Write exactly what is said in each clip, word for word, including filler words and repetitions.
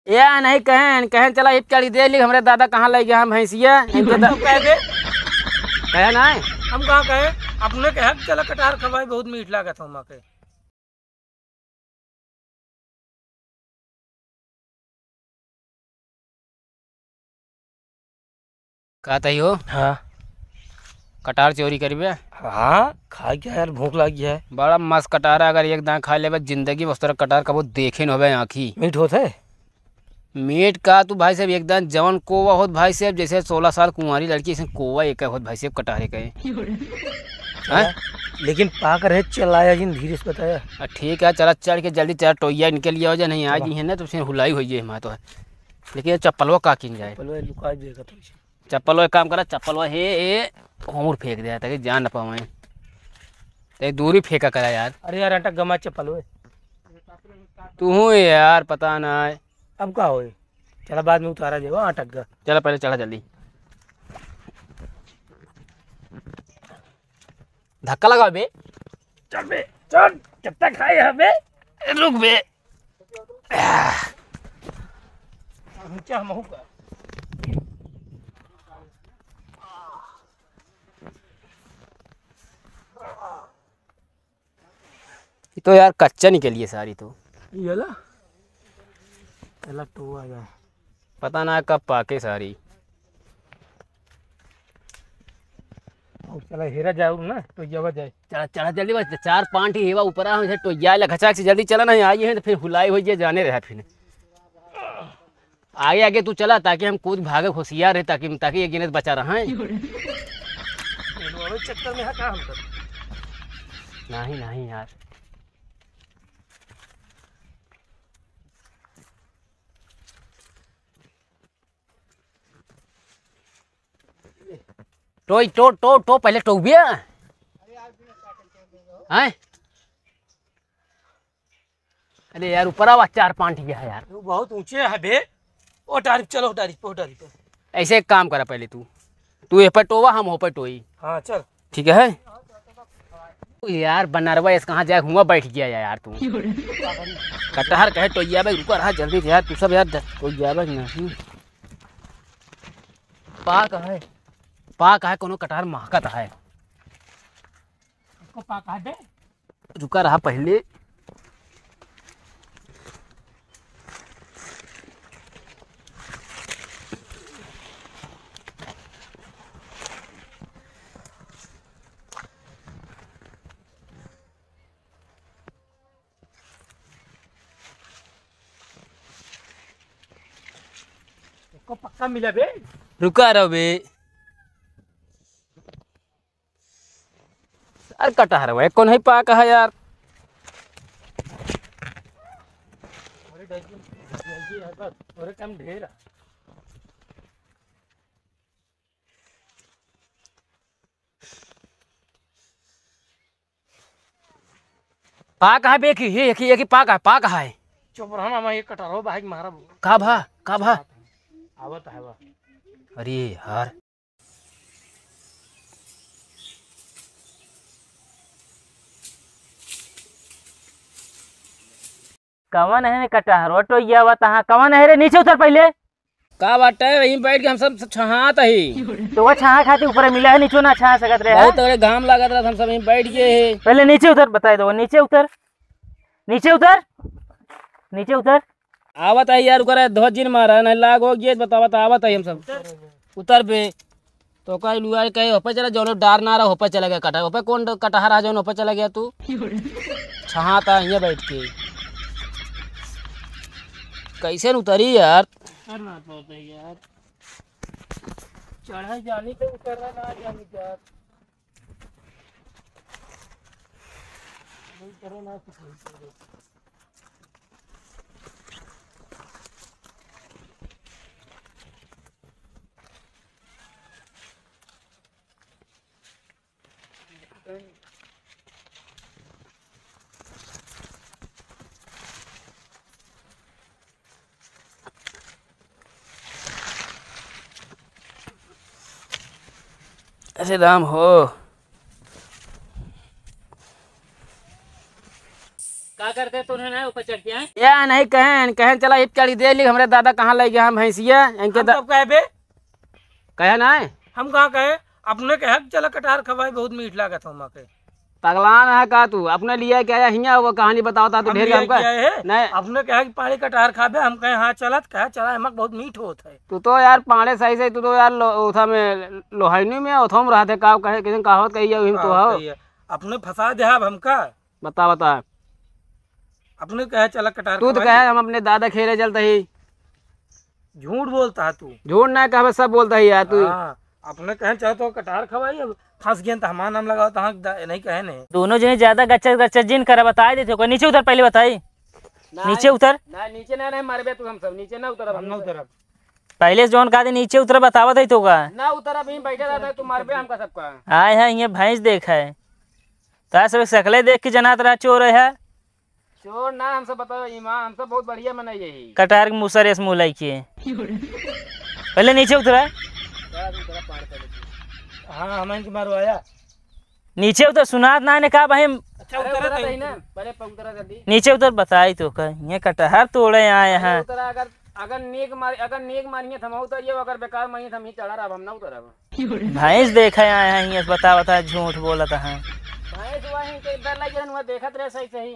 या नहीं कहेन, कहेन चला हिप चढ़ी दे ली, हमरे दादा कहाँ लइ गया हम भैंसिया, इनके दा-, हम कहे दे। कहे ना है? हम कहाँ कहे? अपने कहे चला कटहर खवाई, बहुत मीठ लागत हो माँ के। का तही हो? हाँ। कटार चोरी करिबे? हाँ, खाए क्या यार, भूख लागी है। बड़ा मस्त कटार है, अगर एक दाना खा लेबे जिंदगी में उस तरह कटार कबो देखे न होबे आँखी। मीठ होत है? मीठ का तू भाई साहब, एक दाना जवन कोवा होत भाई साहब, जैसे सोलह साल कुंवारी लड़की, ऐसे कोवा एक होत भाई साहब, कटारे का है। हैं? लेकिन पाक रहे चलाया जिन, धीरे से बताया। आ, ठीक है, चला चढ़ के जल्दी चला, टोइया इनके लिए हो जाए, नहीं आ चला। जी है ना तो फिर हुलाई हो जाए हमारा तो। लेकिन ये चप्पलवा का किन जाए? चप्पलवा लुका देगा तो। चप्पलवा एक काम करा, चप्पलवा हे ए, हमूर फेंक दे ताकि जान न पावे। ते दूरी फेंका करा यार। अरे यार, अटक गमा चप्पलवा। तू हूँ यार, पता ना है। अब का होए? चला बाद में उतारा जाएगा, अटक गा। चला पहले चढ़ा जल्दी। धक्का लगा बे। चल बे, चल, कितना खाए है बे? रुक बे। ऊंचा हम का। ये तो यार कच्चा निकली है सारी तो। ये ला। चला टोवा जाए। पता ना कब पाके सारी। अब चला हेरा जाऊ ना, टोइयावा जाए। चला, चला जल्दी बस, चार पाँच ही हेवा ऊपर आ, हम इधर टोइया लखचाक से जल्दी चला ना, आई है तो फिर हुलाई हो जाए, जाने रहा फिर। आगे आगे तू चला ताकि हम कूद भागे होशियार रहे, ताकि, ताकि ये गिनत बचा रहा है। चक्कर में है का हम कर? नहीं, नहीं यार। टोई, टो, टो, टो, पहले टोक बिया। हैं? अरे यार, ऊपर आवा, चार पाँच ही है यार। वो बहुत ऊंचे है बे। ओ डारी, चलो डारी पे, ओ डारी पे। ऐसे एक काम करा पहले तू, तू ये पे टोवा, हम हो पे टोई। हाँ, चल। ठीक है। यार बनरवा, इस कहाँ जाए, हुआ बैठ गया यार तू। कटहर कहे टोइया बे, रुका रहा जल्दी से यार, तू सब यार द-, टोइया बे नहीं। पाक है, पाक है, कोनो कटहर महकत है। इसको पाक है बे? रुका रहा पहले। इसको पक्का मिला बे। रुका रहो बे। अरे कटहर भाई, कौन है पाक है यार? अरे डंकी, डंकी है बस, अरे कम ढेर है। पाक है बे की, ये, ये की, ये की पाक है, पाक है। चुप रहो ना, मैं ये कटहरो भाई मारा बो। का भा, का भा? आवत है बा। अरे यार। कवन है रे कटहरो टोइया बा तहाँ? कवन है रे? नीचे उतर पहले। का बाटे? वहीं बैठ के हम सब छहात ही। तो वो छहा खातिर ऊपर मिला है, नीचे ना छहा सकत रहे, बहुत हैं? तगड़े घाम लागत रहा, हम सब वहीं बैठ गए हैं। पहले नीचे उतर, बताए दो, नीचे उतर, नीचे उतर, नीचे उतर। आवत है यार, ओकरे धोजिन मारा, नहीं लाग हो गए, बतावत आवत है हम सब। उतर बे। तो कह लुआ कहे, "होपे चला, जौन डार ना रहा, होपे चला गया कटहर।" होपे कौन ड-, कटहर आ, जौन होपे चला गया तू? छहाता है ये बैठ के। कैसे न उतरी यार? उतर ना पाते यार। चढ़े जानी तो उतरना ना जानी यार। अरे राम हो। का करते तूने ना, ऊपर या नहीं कहें, कहें चला इब चढ़ी दे ली, हमरे दादा कहाँ लइ गया हम भैंसिया, इनके हम दा-, कब कहे बे? कहे ना है? हम कहाँ कहे? अपने कहे कि चला कटहर खवाई, बहुत मीठ लागत है हमार के। पगलान है का तू? अपने लिए क्या है हियाँ वो कहानी बतावत है तू हम ढेर लिए हमका? क्या है? नहीं। अपने कहे कि पानी कटहर खाबे, हम कहे हाँ चलत, कहे चला हमार बहुत मीठ होत है। तू तो यार पाड़े सही से, तू तो यार लो-, उठा में लोहाइनी में उठा में रहते का कहे, किसी कहावत कही जाऊ हिम तो का हो। कहिए? अपने फंसा दे अब हमका। बता, बता। अपने कहे चला कटहर तू तो खवाई। कहे हम अपने दादा खेले चलते ही। झूठ बोलता है तू। झूठ ना कहबे, सब बोलता है यार तू। हाँ, अपने कहे चला तो कटहर खवाई, अब फंस गए तो हमारा नाम लगाओ तो हाँ द-, नहीं कहे नहीं। दोनों जने ज्यादा गच्चा गच्चा जिन करा, बताई देते हो। नीचे उतर, पहले बताई। नहीं, नीचे उतर। ना, नीचे ना, नहीं मरबे तू, हम सब नीचे ना उतरब। हम ना उतरब। पहले जौन कहा थे नीचे उतर, बतावत है तो का? ना उतर, अभी बैठे रहता है, तू मरबे हमका सबका। आए हैं, ये भैंस देख है। तार सब सकले देख के जनात रहा चोर है। चोर ना, हम सब बताओ ईमान, हम सब बहुत बढ़िया मनई यही। कटहर के मुसर एस मुँह लइके। पहले नीचे उतरा। हाँ, हम इनके मारवाया। नीचे उतर, सुनात ना ने का भाई? अच्छा, अरे उतरा उतरा तई। तई ना, पहले प-, उतरा जल्दी। नीचे उतर, बताई तो का, ये कटहर तोड़े आए अरे हैं। उतरा, अगर, अगर नेक मार, अगर नेक मारिए तो हम उतरिए, अगर बेकार मारिए तो हम ही चढ़ा रहा, हम ना उतरब। भैंस देखे आए हैं, ये बता, बता, झूठ बोलत हैं। भैंस वही के इधर लगे हैं, वह देखत रहे सही सही।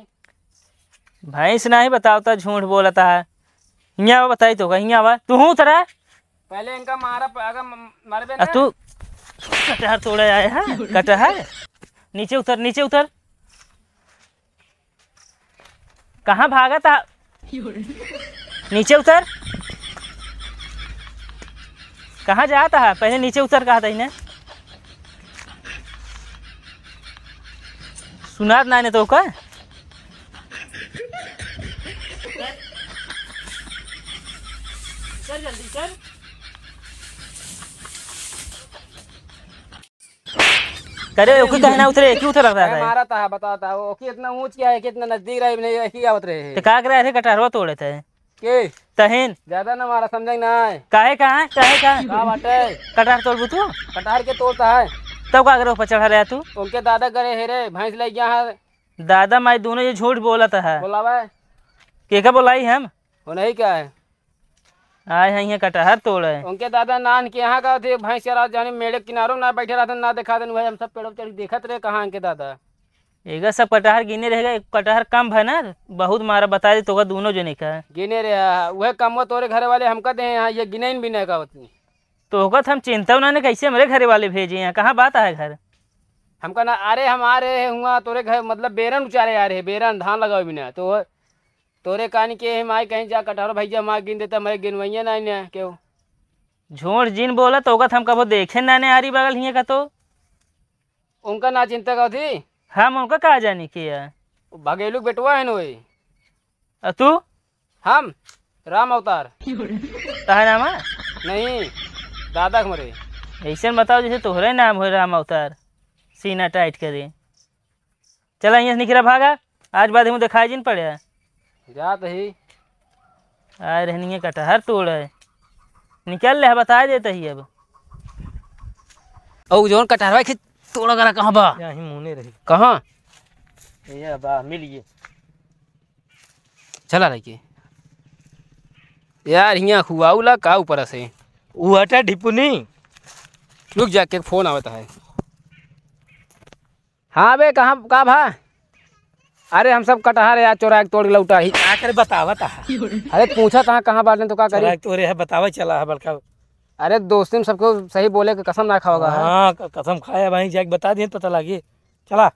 भैंस नहीं बतावता, झूठ बोलता है। हियाँ आवा, बताई तो का, हियाँ आवा, तू हूँ उतरा। पहले इनका मारा, प-, अगर म-, मरबे आ ना। तू कटहर तोड़े आए हैं, कटहर। नीचे उतर, नीचे उतर। कहाँ भागत है? नीचे उतर। कहाँ जात है? पहले नीचे उतर, कहा था इन्हें। सुनात ना ने तो का? चल जल्दी चल। करे, ओकी कहे ना उतरे, एकी उतर रहा अरे है। मारा था, बताओ था, ओकी इतना ऊंच क्या है, कि इतना नजदीक रहे, नहीं, एकी आवत रहे। तो का करे, अरे कटहरवा तोड़े थे। के? तहिन। ज्यादा ना मारा, समझे ना है। काहे, कहाँ, काहे, कहाँ? का बाटे? कटहर तोड़बू तू? कटहर के तोड़ता है। तब का करे ऊपर चढ़ा रहा तू? उनके दादा करे हे रे, भैंस ले गया है। दादा माई दोनों ये झूठ बोलत है। बोलावे। के का बोलाई हम? वो नहीं क्या है? आए हैं ये कटहर तोड़े। उनके दादा नान के यहाँ का थे, भैंस चरा जाने मेड़े किनारों ना बैठे रहते, ना देखा देन, वही हम सब पेड़ों चढ़ के देखत रहे, कहाँ इनके दादा। एगा सब कटहर गिने रहेगा, एक कटहर कम है ना, बहुत मारा बता दे तो का दोनों जने का। गिने रहे, हाँ, वह कमवा तोरे घरे वाले हमका दे, हाँ, ये गिने भी नहीं का उतनी। तो होगा तो हम चिंता ना ने कैसे हमरे घरे वाले भेजे हैं, कहाँ बात है घर? हमका ना, अरे हम आ रहे हैं हुआ तोरे घर, मतलब बेरन उचारे आ रहे हैं, बेरन धान लगावे बिना, तो तोरे कान के हम आए कहीं जा कटहर भैया मार गिन देता, मैं गिनवैया ना ने केहू। झूठ जिन बोला तो ओका हम कबो देखे ना ने आरी बगल हिये का तो। उनका ना चिंता का थी। हम उनका का जानी के है? भगेलू के बेटवा है न वही। आ तू? हम राम अवतार। ताहे नाम है? नहीं, दादा के मरे। ऐसे बताओ जैसे तोहरे नाम हो राम अवतार। सीना टाइट करे। चला, यहाँ से निकरा भागा, आज बाद हम देखाई जिन पड़े। जात ही। आए रहनी है कटहर तोड़े। निकल ले, बता देते ही अब। औ जौन कटहरवा के तोड़ा करा कहाँ बा? यहीं मुने रही। कहाँ? ये बा, मिल गए। चला रही के। यार, हियाँ हुआ उला का ऊपर से? ऊ हटा ढिपुनी। रुक जा, के फोन आवत है। हाँ बे, कहाँ, का भा? अरे हम सब कटहर यार चोरा के तोड़ के लौटा ही। का करे बतावा ता? अरे पूछा तहाँ कहाँ बाटन तो का करी? चोरा के तोरे है, बतावा चला है बड़का। अरे दोस्ती में सबको सही बोले के कसम ना खाओगा है। हाँ, क-, कसम खाया भाई, जाके बता दिए पता लागे। चला।